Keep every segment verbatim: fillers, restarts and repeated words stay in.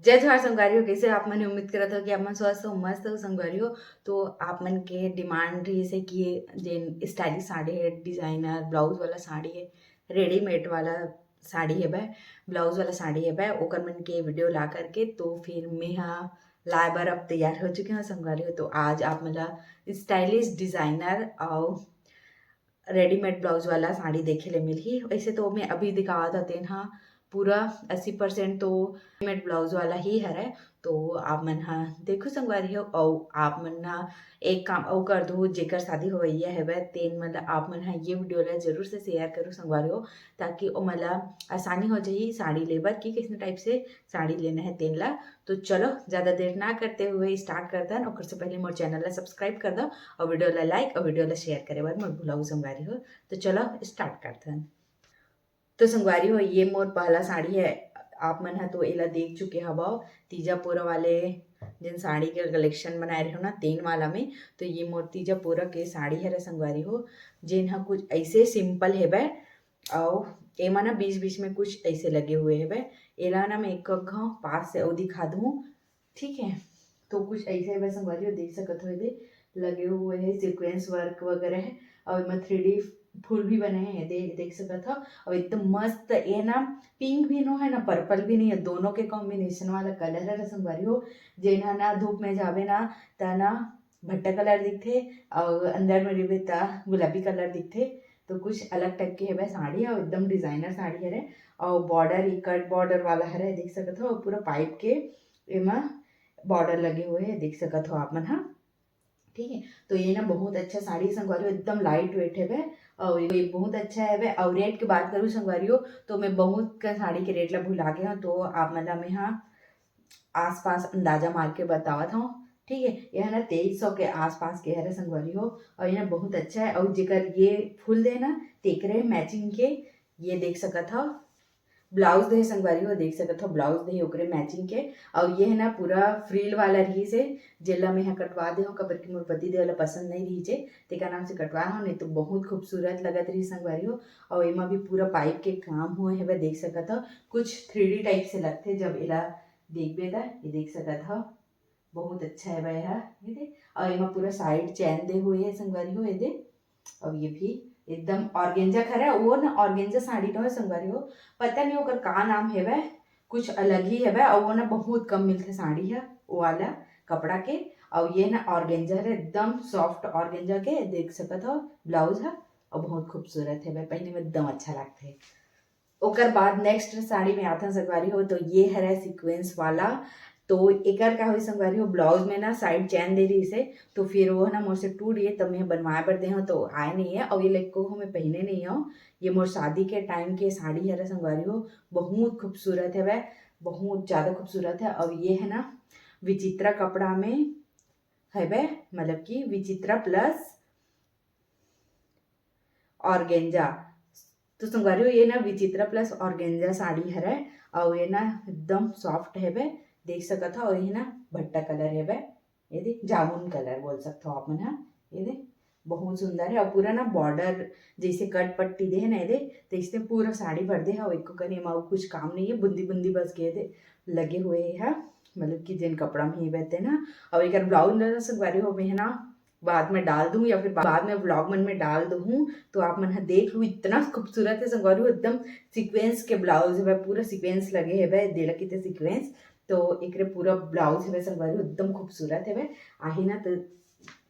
जय जोहार संगवारी हो, कैसे आप मन? उम्मीद करत हो कि आप मन स्वस्थ हो, मस्त हो संगवारी हो। तो आप मन के डिमांड रहिस हे कि ये जेन स्टाइलिश साड़ी है, डिजाइनर ब्लाउज वाला साड़ी है, रेडीमेड वाला साड़ी है बे, ब्लाउज वाला साड़ी है बे, ओकर मन के वीडियो ला करके, तो फिर मैं हा लाए बर अब तैयार हो चुके हूँ संगवारी हो। तो आज आप मन ला स्टाइलिश डिजाइनर और रेडीमेड ब्लाउज वाला साड़ी देखे ले मिलही। वैसे तो मैं अभी दिखावत हूँ तेन हा पूरा अस्सी परसेंट तो रेडीमेड ब्लाउज वाला ही हरे। तो आप मन हा देखो संगवारी हो, और आप मन हा एक काम अउ कर दो, जेकर शादी होवइया हवय तेन मन ला आप मन हा ये वीडियो ला जरूर से शेयर करो संगवारी हो, ताकि ओमन ला आसानी हो जाही साड़ी लेबर कि किसने टाइप से साड़ी लेना है तेन ला। तो चलो ज़्यादा देर ना करते हुए स्टार्ट करथन। ओकर से पहले मोर चैनल ला सब्सक्राइब कर दो और वीडियो ला लाइक और वीडियो ला शेयर करे बर मत भुलाओ संगवारी हो। तो चलो स्टार्ट करथन। तो संगवारी हो, ये मोर पहला साड़ी है। आप मन ह तो एला देख चुके हवव, तीजा पूरा वाले जेन साड़ी के कलेक्शन बनाए रहे हो ना, तेन वाला में। तो ये मोर तीजा पूरा के साड़ी हरे संगवारी हो, जेन ह कुछ ऐसे सिंपल हेबे, अउ एमा ना बीच बीच में कुछ ऐसे लगे हुए हेबे। एला ना मैं एक घाव पास से अउ दिखा दूँ, ठीक है। तो कुछ ऐसे हेबे संगवारी हो, देख सकत हो, एदे लगे हुए है सीक्वेंस वर्क वगैरह है, और एमा थ्री डी फूल भी बने हैं, दे, देख सकत हो। और एकदम मस्त, ये ना पिंक भी नो है ना पर्पल भी नहीं है, दोनों के कॉम्बिनेशन वाला कलर है संगवारी हो। जेन ह ना धूप में जाबे ना त ना भट्टा कलर दिखथे, और अंदर में रहिबे त गुलाबी कलर दिखथे। तो कुछ अलग टाइप के हेबे साड़ी, और एकदम डिजाइनर साड़ी हरे, और बॉर्डर ये कट बॉर्डर वाला हरे, देख सकत हो, और पूरा पाइप के एमा बॉर्डर लगे हुए है, देख सकत हो आप मन हा, ठीक है। तो ये ना बहुत अच्छा साड़ी संगवारी हो, एकदम लाइट वेट हेबे, और ये बहुत अच्छा हेबे। और रेट की बात करूँ संगवारी हो, तो मैं बहुत का साड़ी के रेट ला भुला गया हूँ, तो आप मन ला मैं हा आसपास अंदाजा मार के बतावत हूँ, ठीक है। ये है ना तेईस सौ के आसपास के हरे संगवारी हो, और ये ना बहुत अच्छा है। और जेकर ये फूल दे ना, तेकरे मैचिंग के ये देख सकत हो, ब्लाउज दे संगवारी हो, देख सकत हो, ब्लाउज दे ओकरे मैचिंग के। और ये है ना पूरा फ्रिल वाला रहिस हे, जेला मैं हा कटवा दे हूँ, काबर कि मोर पति देव ला पसंद नहीं रहिस हे, तेकर नाम से कटवा हूँ, नहीं तो बहुत खूबसूरत लगत रही संगवारी हो। और एमा भी पूरा पाइप के काम हुए हेबे, देख सकत हो, कुछ थ्री डी टाइप से लगथे जब एला देखबे त। ये देख सकत हो, बहुत अच्छा हेबे एहा, ये दे। और एमा पूरा साइड चैन दे हुए है संगवारी हो, ये दे। और ये भी एकदम ऑर्गेंजा खरा, वो ना ऑर्गेंजा साड़ी तो है संगवारी हो, पता नहीं ओकर का नाम हेबे, कुछ अलग ही हेबे। और वो ना बहुत कम मिलथे साड़ी है वो वाला कपड़ा के। और ये ना ऑर्गेंजा है, एकदम सॉफ्ट ऑर्गेंजा के, देख सकत हो ब्लाउज है, और बहुत खूबसूरत हेबे, पहने में एकदम अच्छा लगथे। ओकर बाद नेक्स्ट साड़ी में आथन संगवारी हो, तो ये हरे सीक्वेंस वाला। तो एकर का होई संगवारी हो, ब्लाउज में ना साइड चैन दे रहिस हे, तो फिर वो ना मोर से टूट गे, तब मैं बनवाए बर दे हूँ, तो आए नहीं है। और ये लइको हो मैं पहने नहीं हूँ, ये मोर शादी के टाइम के साड़ी हरे संगवारी हो, बहुत खूबसूरत हेबे, बहुत ज़्यादा खूबसूरत है। और ये है ना विचित्रा कपड़ा में हेबे, मतलब कि विचित्रा प्लस ऑर्गेंजा। तो संगवारी हो, ये ना विचित्रा प्लस ऑर्गेंजा साड़ी हरे, और ये ना एकदम सॉफ्ट हेबे, देख सकत हो। और ये ना भट्टा कलर हेबे, ये दे जामुन कलर बोल सकत हो आप मन हा। ये दे बहुत सुंदर है, और पूरा ना बॉर्डर जैसे कट पट्टी दे है ना, ये दे तो इसने पूरा साड़ी भर दे है। और एको कने मा कुछ काम नहीं है, बुंदी बुंदी बस के दे लगे हुए है, मतलब कि जेन कपड़ा में ही बहते ना। और एक ब्लाउज ना संगवारी हो में है ना, बाद में डाल दूँ या फिर बाद में व्लॉग मन में डाल दूँ, तो आप मन ह देख लू, इतना खूबसूरत है संगवारी हो, एकदम सीक्वेंस के ब्लाउज है, पूरा सीक्वेंस लगे है, देला किते सीक्वेंस। तो एकरे पूरा ब्लाउज है संगवारी हो, एकदम खूबसूरत है। आही ना तो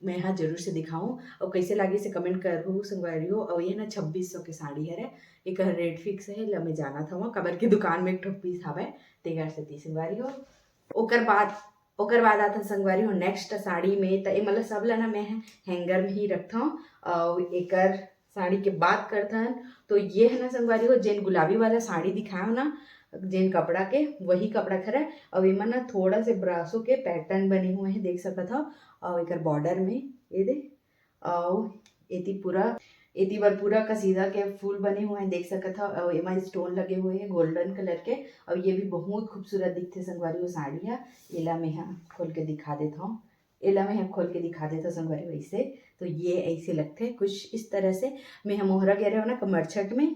मैं हा जरूर से दिखाऊँ, और कैसे लागे से कमेंट करू संगवारी हो। और ये ना छब्बीस सौ के साड़ी हरे, एक रेट फिक्स है, ला मैं जाना था वहाँ, काबर के दुकान में एक ठो पीस हवे, तेकर से ती संगवारी हो। ओकर बाद ओकर बाद आथन संगवारी हो नेक्स्ट साड़ी में, त ए मतलब सब ला ना मैं हैंगर में ही रखथव। और एकर साड़ी के बात करथन, तो ये है ना संगवारी हो, जेन गुलाबी वाला साड़ी दिखायो ना, जेन कपड़ा के, वही कपड़ा खरा। और एमा ना थोड़ा से ब्रासो के पैटर्न बने हुए हैं, देख सकत हो। और एकर बॉर्डर में ये दे, और एती पूरा, एती बर पूरा कसीदा के फूल बने हुए हैं, देख सकत हो। और एमा स्टोन लगे हुए हैं गोल्डन कलर के, और ये भी बहुत खूबसूरत दिखथे संगवारी हो साड़ी हा। एला मैं हा खोल के दिखा देत हूँ, एला मैं हा खोल के दिखा देत हूँ संगवारी हो ऐसे। तो ये ऐसे लगथे कुछ इस तरह से। मैं हा मोहरा गे रहे हो ना कमरछठ में,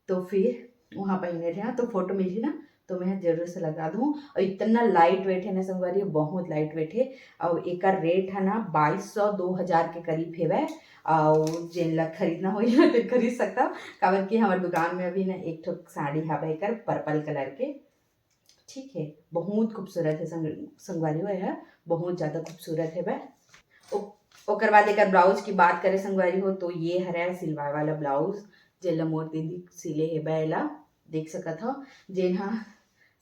तो फिर वहाँ पहने रहे हो तो फोटो मिली ना, तो मैं जरूर से लगा दूँ। और इतना लाइट वेट है ना संगवारी, बहुत लाइट वेट है। और एकर रेट है ना बाईस सौ, दो हज़ार के करीब हेवय। और जेन ला खरीदना होही तो खरीद सकता, काबर कि हमर दुकान में अभी ना एक ठो साड़ी हवे एकर पर्पल कलर के। ठीक है, बहुत खूबसूरत है संग-, संगवारी हो, यह बहुत ज़्यादा खूबसूरत है बे। ओ-, ओकर बाद एकर ब्लाउज की बात करें संगवारी हो, तो ये हरे सिलवाए वाला ब्लाउज, जेला मोर दीदी सिले हे बे, एला देख सकत हो, जेन हा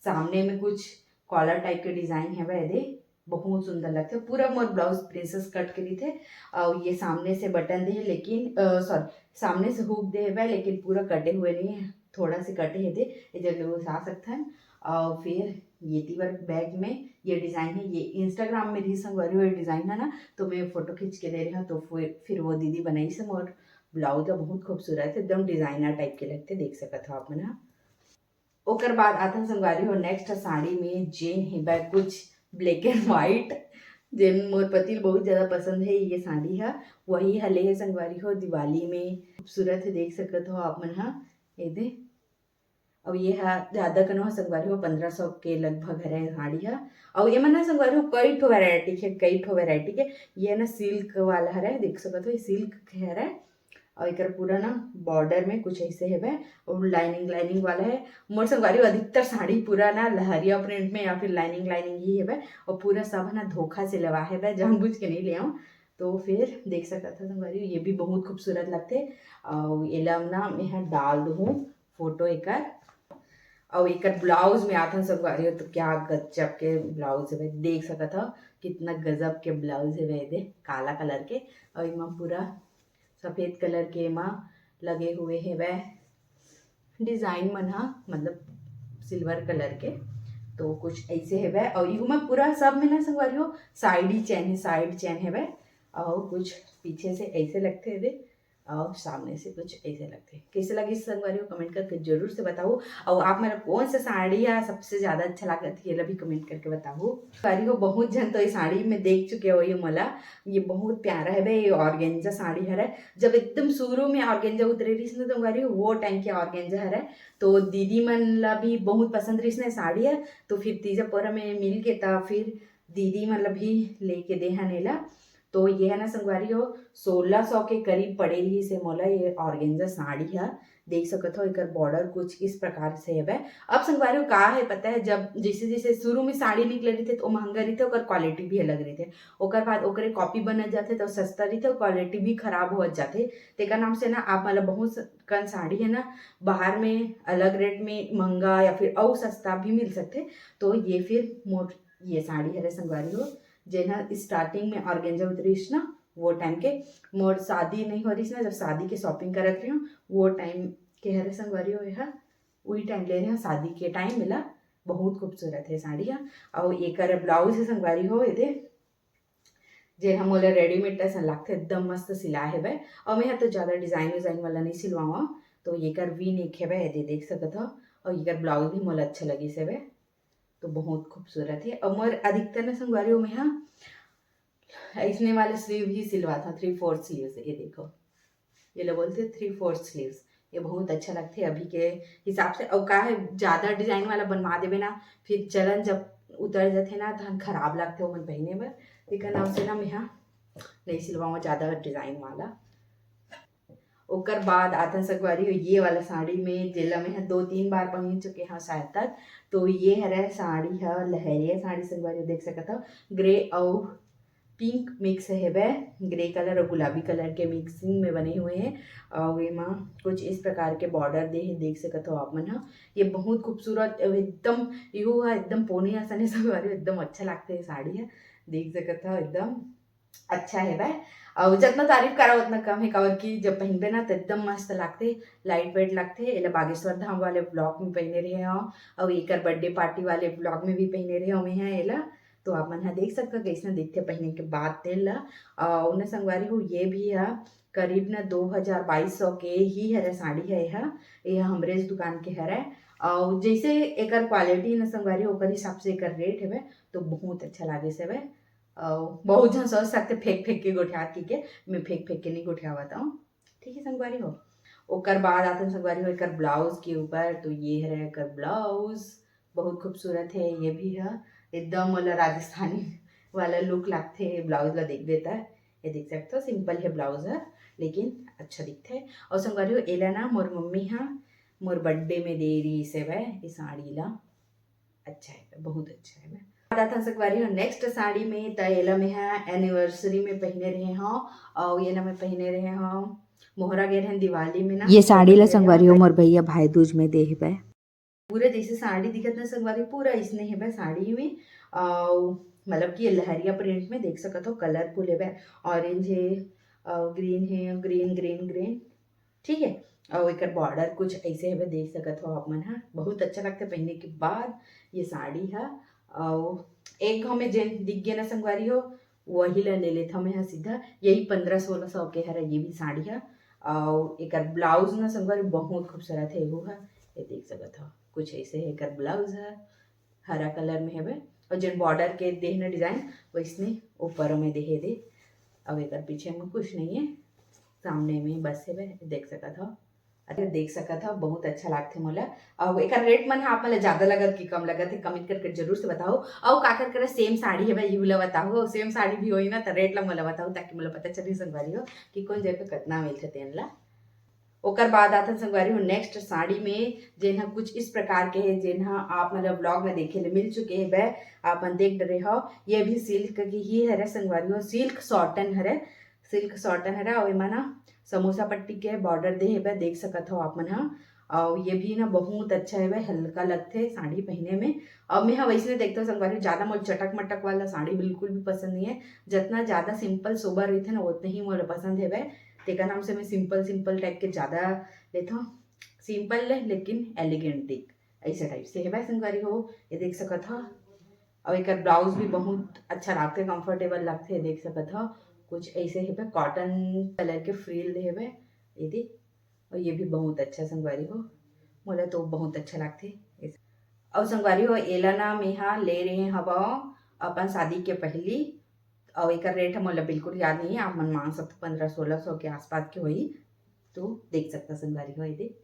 सामने में कुछ कॉलर टाइप के डिजाइन है बे, दे बहुत सुंदर लगथे। पूरा मोर ब्लाउज प्रिंसेस कट के रहिथे, और ये सामने से बटन दे हे, लेकिन सॉरी, सामने से हुक दे हे बे, लेकिन पूरा कटे हुए नहीं है, थोड़ा से कटे हे दे, ये जगह उठा सकथन। और फिर ये तीवर बैग में ये डिजाइन है, ये इंस्टाग्राम में रही संगवारी, वो डिजाइन है ना, तो मैं फोटो खींच के दे रही हूँ, तो फिर फिर वो दीदी बनाई से मोर ब्लाउज ला, बहुत खूबसूरत है, एकदम डिजाइनर टाइप के लगथे, देख सकत हो आप मन ह। ओकर बाद आथन संगवारी हो नेक्स्ट साड़ी में, जेन हे बे कुछ ब्लैक एंड व्हाइट, जेन मोर पति ल बहुत ज्यादा पसंद है ये साड़ी हा। वही हा ले हे संगवारी हो दिवाली में, खूबसूरत है, देख सकत हो आप मन हा। ये दे, अब ये हा ज्यादा कनो हा संगवारी हो पंद्रह सौ के लगभग हरे साड़ी हा। और ये मन हा संगवारी हो कई ठो वैरायटी है, कई ठो वैरायटी के। ये ना सिल्क वाला हरे, देख सकत हो, ये सिल्क के हरे। और एकर पूरा ना बॉर्डर में कुछ ऐसे हेबे, और लाइनिंग, लाइनिंग वाला है। मोर संगवारी हो अधिकतर साड़ी पूरा ना लहरिया प्रिंट में या फिर लाइनिंग, लाइनिंग ही हेबे, और पूरा सब ना धोखा से लेवा हेबे, जानबूझ के नहीं ले आऊँ। तो फिर देख सकत हो संगवारी, ये भी बहुत खूबसूरत लगथे। और एला ना मैं हा डाल दूँ फोटो एकर। और एकर ब्लाउज में आथन संगवारी हो, तो क्या गजब के ब्लाउज है, देख सकत हो कितना गजब के ब्लाउज है, दे काला कलर के। और एमा पूरा सफेद कलर के एमा लगे हुए हेवय डिजाइन मन हा, मतलब सिल्वर कलर के। तो कुछ ऐसे हेवय, और इहू में पूरा सब में ना संगवारी हो साइड ही चेन है, साइड चेन हेवय, और कुछ पीछे से ऐसे लगथे हेवय, और सामने से कुछ ऐसे लगथे। कैसे लगिस संगवारी हो, कमेंट करके जरूर से बताओ। और आप मन ला कौन सा साड़ी हा सबसे ज्यादा अच्छा लागत हे, ये ला भी कमेंट करके बताओ। संगवारी हो, बहुत झन तो ये साड़ी में देख चुके हो ये मोला, ये बहुत प्यारा है बे, ये ऑर्गेंजा साड़ी हरे। जब एकदम शुरू में ऑर्गेंजा उतरे रहिस ना संगवारी हो, वो टाइम के ऑर्गेंजा हरे, तो दीदी मन ला भी बहुत पसंद रहिस ना साड़ी है, तो फिर तीजा पोरा में मिल के ता फिर दीदी मन ला भी लेके दे हन एला। तो ये है ना संगवारी हो, सोलह सौ के करीब पड़े रहिस हे मोला ये ऑर्गेंजा साड़ी हा। देख सकत हो, एकर बॉर्डर कुछ इस प्रकार से हेबे। अब संगवारी हो का है पता है, जब जैसे जैसे शुरू में साड़ी निकले रहिथे, तो महंगा रहिथे, ओकर क्वालिटी भी अलग रहिथे। ओकर बाद ओकरे कॉपी बनत जाथे, तो सस्ता रहिथे, क्वालिटी भी खराब होत जाथे। तेकर नाम से ना आप मन ला बहुत स-, कन साड़ी है ना, बाहर में अलग रेट में महंगा या फिर अउ सस्ता भी मिल सकथे। तो ये फिर मोर ये साड़ी हरे संगवारी हो, जेन हा स्टार्टिंग में ऑर्गेंजा उतरिस ना, वो टाइम के मोर शादी नहीं हो रहिस ना, जब शादी के शॉपिंग करत रही हूँ, वो टाइम के हरे संगवारी हो, एहा उही टाइम ले रहे हूँ शादी के टाइम। मिला बहुत खूबसूरत है साड़ी हा। और एकर ब्लाउज है संगवारी हो, ये दे, जेन हा मोला रेडीमेड असन लागथे, एकदम मस्त सिलाए हेबे। और मैं हा तो ज्यादा डिजाइन विजाइन वाला नहीं सिलवावा, तो एकर वी नेक हेबे, ये दे देख सकत हो। और एकर ब्लाउज भी मोला अच्छा लगिस हेबे, तो बहुत खूबसूरत है। और मोर अधिकतर ना संगवारी हो, मैं हा इसने वाले स्लीव ही सिलवाथों, थ्री फोर्थ स्लीव्स। ये देखो, ये ला बोलथे थ्री फोर्थ स्लीव्स। ये बहुत अच्छा लगथे अभी के हिसाब से। और का है, ज्यादा डिजाइन वाला बनवा देबे ना, फिर चलन जब उतर जाथे ना, तहन खराब लगथे ओमन पहने बर। तेकर नाम से ना मैं हा नहीं सिलवाऊँ ज्यादा डिजाइन वाला। ओकर बाद आथन संगवारी हो ये वाला साड़ी में, जेला मैं हा दो तीन बार पहन चुके हूँ शायद तक। तो ये हरे साड़ी हा लहरिया साड़ी संगवारी हो, देख सकत हो, ग्रे और पिंक मिक्स हेबे, ग्रे कलर और गुलाबी कलर के मिक्सिंग में बने हुए हैं। और एमा कुछ इस प्रकार के बॉर्डर दे हे, देख सकत हो आप मन हा। ये बहुत खूबसूरत, एकदम, इहू हा एकदम पोनी असन है संगवारी हो, एकदम अच्छा लगथे ये साड़ी हा, देख सकत हो एकदम अच्छा हेबे। और जितना तारीफ करा उतना कम है, काबर कि जब पहनबे ना तो एकदम मस्त लगथे, लाइट वेट लगथे। एला बागेश्वर धाम वाले ब्लॉग में पहने रहे हो, और एकर बर्थडे पार्टी वाले ब्लॉग में भी पहने रहे हो मैं हा एला। तो आप मन हा देख सकत हो कैसने दिखथे पहने के बाद तेन ला। और ना संगवारी हो, ये भी हा करीब ना दो हजार बाईस सौ के ही हरे साड़ी है हा, ये हमरे दुकान के हरे। और जैसे एकर क्वालिटी ना संगवारी, ओकर हिसाब से एकर रेट हेबे, तो बहुत अच्छा लागे से हेबे। और बहुत झन सोच सकथे फेंक फेंक के गोठियात की के, मैं फेंक फेंक के नहीं गोठियावत हूँ। ठीक है संगवारी हो, ओकर बाद आथन संगवारी हो एकर ब्लाउज के ऊपर। तो ये हरे एकर ब्लाउज, बहुत खूबसूरत है ये भी ह, एकदम मोला राजस्थानी वाला लुक लागथे। ब्लाउज ला देखबे त ये देख सकथो, सिंपल है ब्लाउज ह, लेकिन अच्छा दिखथे। और संगवारी हो, एला ना मोर मम्मी ह मोर बर्थडे में दे रही से वह ये साड़ी ला। अच्छा है, बहुत अच्छा है। बताता संगवारी हो नेक्स्ट साड़ी में, त एला मैं हा एनिवर्सरी में पहने रहे हूँ, और ये ना मैं पहने रहे हूँ मोहरा गे रहन दिवाली में ना। ये साड़ी ला संगवारी हो मोर भैया भाई दूज में दे हेबे। पूरे जैसे साड़ी दिखत ना संगवारी, पूरा इसने हेबे साड़ी में। और मतलब कि ये लहरिया प्रिंट में देख सकत हो, कलरफुल हेबे, ऑरेंज है, ग्रीन है, ग्रीन ग्रीन ग्रीन, ठीक है। और एकर बॉर्डर कुछ ऐसे हेबे, देख सकत हो आप मन हा। बहुत अच्छा लगता है पहनने के बाद ये साड़ी हा। और एक हमें जेन दिख गया ना संगवारी हो, वही ला ले लेत हमें हा सीधा। यही पंद्रह सोलह सौ के हरा ये भी साड़ी हा। और एकर ब्लाउज ना संगवारी बहुत खूबसूरत है, वो हा, ये देख सकत हो कुछ ऐसे है एकर ब्लाउज हा, हरा कलर में हेबे। और जेन बॉर्डर के देह ना डिजाइन वैसने ऊपर में देहे दे। अब एकर पीछे में कुछ नहीं है, सामने में बस हेबे, देख सकत हो। अरे देख सकत हो, बहुत अच्छा लागथे मोला। और एकर रेट मन हा आप मन ला ज्यादा लगत कि कम लगत है, कमेंट करके जरूर से बताओ। और काकर करा सेम साड़ी हेबे, यू ला बताओ, सेम साड़ी भी होई ना तो रेट ला मोला बताओ, ताकि मोला पता चली संगवारी हो कि कौन जगह कितना मिलथे तेन ला। ओकर बाद आथन संगवारी हो नेक्स्ट साड़ी में, जेन हा कुछ इस प्रकार के है, जेन हा आप मन ला ब्लॉग में देखे ले मिल चुके हेबे, आप मन देख डरे हो। ये भी सिल्क की ही हरे संगवारी हो, सिल्क सॉटन हरे, सिल्क सॉटन हरे। और एमा ना समोसा पट्टी के बॉर्डर दे हेबे, देख सकत हो आप मन हा। और ये भी ना बहुत अच्छा हेबे, हल्का लगथे साड़ी पहने में। और मैं हा वैसने देखता हूँ संगवारी, ज्यादा मोला चटक मटक वाला साड़ी बिल्कुल भी पसंद नहीं है। जितना ज्यादा सिंपल सोबर रहथे ना, उतने ही मोला पसंद हेबे। तेकर नाम से मैं सिंपल सिंपल टाइप के ज्यादा लेता हूँ, सिंपल ले लेकिन एलिगेंट दिख, ऐसा टाइप से हेबे संगवारी हो। ये देख सकत हो, और एकर ब्लाउज भी बहुत अच्छा लगथे, कंफर्टेबल लगथे, देख सकत हो। कुछ ऐसे हेबे, कॉटन कलर के फ्रिल हेबे, ये देख। और ये भी बहुत अच्छा संगवारी हो, मोला तो बहुत अच्छा लगथे। और संगवारी हो, एला ना मैं हा ले रहे हवा अपन शादी के पहली, और एकर रेट ह मोला बिल्कुल याद नहीं है, आप मन मान सकते पंद्रह सोलह सौ के आसपास के होई। तो देख सकता संगवारी हो, ये देख।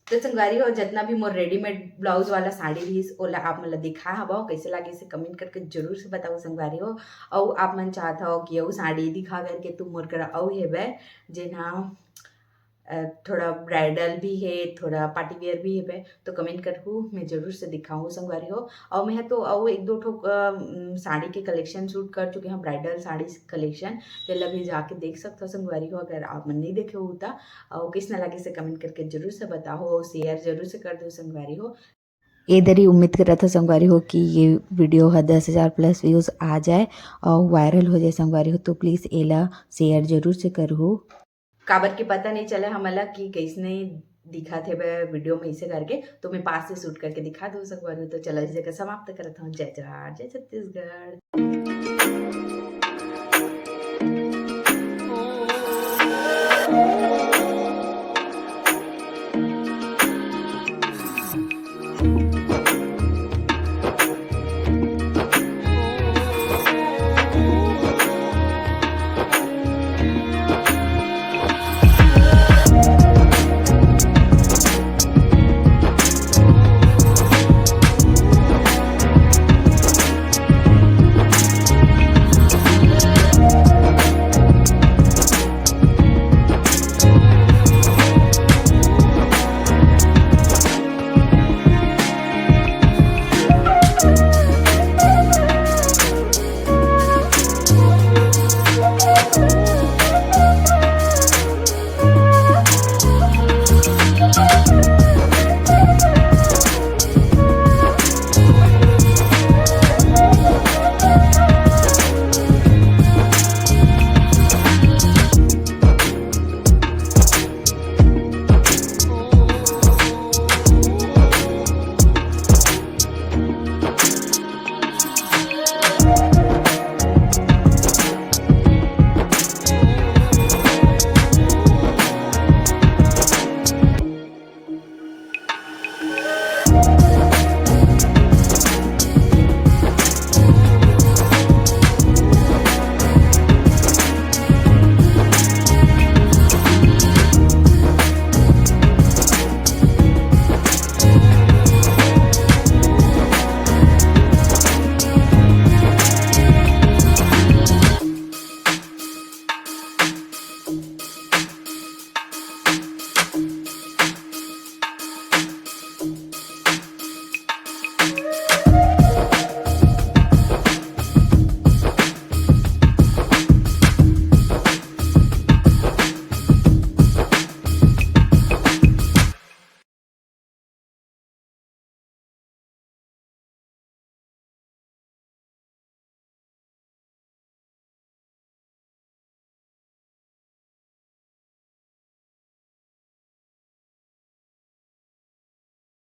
तो संगवारी हो, जितना भी मोर रेडीमेड ब्लाउज वाला साड़ी रहिस, ओला आप मन ला दिखा हवा, कैसे लागे से कमेंट करके जरूर से बताओ संगवारी हो। और आप मन चाहत हो कि अउ साड़ी दिखा करके, तो मोर करा अउ हेबे, जेन हा अ, थोड़ा ब्राइडल भी है, थोड़ा पार्टी वियर भी है, तो कमेंट करहू, मैं जरूर से दिखाऊँ संगवारी हो। और मैं तो अउ एक दो ठो, अ, उम, साड़ी के कलेक्शन शूट कर चुके हैं, ब्राइडल साड़ी कलेक्शन, तेला भी जाके देख सकते हो संगवारी हो, अगर आप मन नहीं देखे हो तो। और किसने लगे से कमेंट करके जरूर से बताओ, और शेयर जरूर से कर दो संगवारी हो। ए दरी उम्मीद करत हो संगवारी हो कि ये वीडियो ह दस हजार प्लस व्यूज आ जाए और वायरल हो जाए संगवारी हो, तो प्लीज एला शेयर जरूर से करहू। काबर के पता नहीं चले हमला कि कैसने दिखत हेबे वीडियो में, इसे करके तो मैं पास से शूट करके दिखा दूँ संगवारी हो। तो चला, इस जगह समाप्त करत हूँ। जय जोहार, जय छत्तीसगढ़।